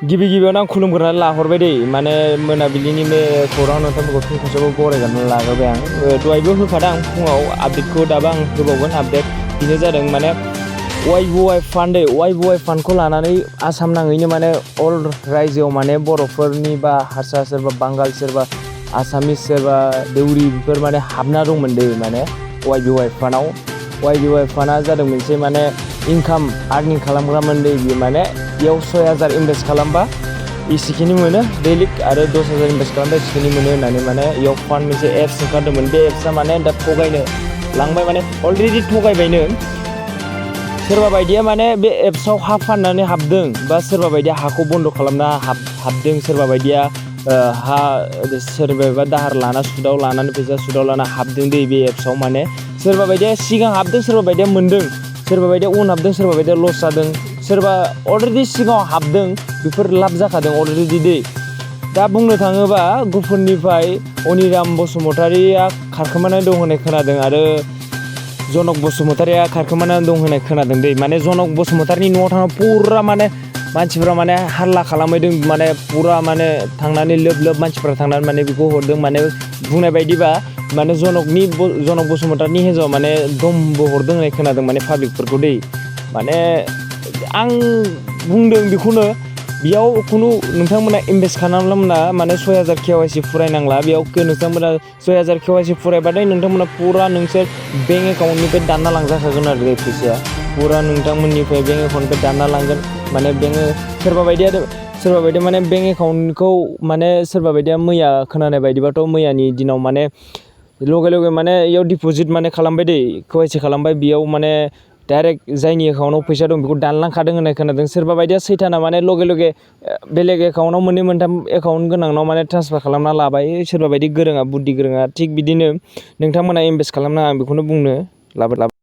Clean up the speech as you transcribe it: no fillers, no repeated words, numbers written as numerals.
गिबि गिबियावनो आं खुलुमग्रोनानै लाहरबाय दै माने मोनाबिलिनि बे खौरां नोंथांमोनखौ फिन खनसेबाव बरायनानै लाग्रोबाय आं दहायबो होखादों आं फुङाव आपडेटखौ दाबो आं होबावगोन आपडेट बेनो जादों माने YBY फान्ड YBY फान्डखौ लानानै आसाम नाङैनो माने अल रायजोआव माने बर'फोरनि बा हारसा सोरबा बांगाल सोरबा आसामिस सोरबा देउरि बेफोर माने हाबना दंमोन दै माने YBY फान्डआव YBY फान्डआ जादों मोनसे माने इनकाम आर्निं खालामग्रामोन दै बियो माने बेयाव 6000 इनभेस्ट खालामबा इसेखिनि मोनो दैलिक आरो 10000 इनभेस्ट खालामबा इसेखिनि मोनो होननानै माने बेयाव फान्ड मोनसे एप्स ओंखारदोंमोन बे एप्सआ माने दा थगायनो लांबाय माने अलरेडि थगायबायनो सोरबा बायदिया माने बे एप्सआव हा फाननानै हाबदों बा सोरबा बायदिया हाखौ बन्द खालामना हाबदों सोरबा बायदिया हा सोरबाबा दाहार लाना सुदाव लानानै फैसा सुदाव लाना हाबदों दै बे एप्सआव माने सोरबा बायदिया सिगां हाबदों सोरबा बायदिया मोनदों सोरबा बायदिया उन हाबदों सोरबा बायदिया लस जादों सोरबा अलरेडि सिगाङाव हाबदों बेफोर लाब जाखादों अलरेडि दै दा बुंनो थाङोबा गुफुरनिफ्राय अनिराम बसुमतारिया खारखोमानानै दं होननाय खोनादों आरो जनक बसुमतारिया खारखोमानानै दं होननाय खोनादों दै माने जनक बसुमतारिनि न'आव थांना पुरा माने मानसिफ्रा माने हाल्ला खालामहैदों माने पुरा माने थांनानै लोब मानसिफ्रा थांनानै माने बेखौ हरदों माने बुंनाय बायदिबा माने जनक बसुमतारिनि हिन्जाव माने दमबो हरदों होननाय खोनादों माने पाब्लिकफोरखौ दै माने आं बुंदों बेखौनो बेयाव खुनु नोंथांमोना इनभेस्ट खालामब्ला माने 6000 KYC फरायनांला बेयाव नोंथांमोना 6000 KYC फरायबाथाय नोंथांमोना पुरा नोंसोर बेंक एकाउन्टनिफ्राय दानना लांजाखागोन आरो फैसाया पुरा नोंथांमोननिफ्राय बेंक एकाउन्टनिफ्राय दानना लांगोन माने सोरबा बायदिया माने बेंक एकाउन्टखौ माने सोरबा बायदिया मैया खोनानाय बायदिबाथ' मैयानि दिनाव माने लगे माने इयाव डिप'जिट माने खालामबाय दै KYC खालामबाय बेयाव माने डाइरेक्ट जायनि एकाउन्टआव फैसा दं बेखौ दानलांखादों होननाय खोनादों सोरबा बायदिया सैथाना माने लगे बेलेग एकाउन्टआव मोननै मोनथाम एकाउन्ट गोनांनाव माने ट्रान्सफार खालामना लाबाय सोरबा बायदि गोरोङा बुद्धि गोरोङा थिग बिदिनो नोंथांमोना इनभेस्ट खालामनाङा आं बेखौनो बुंनो लाबाय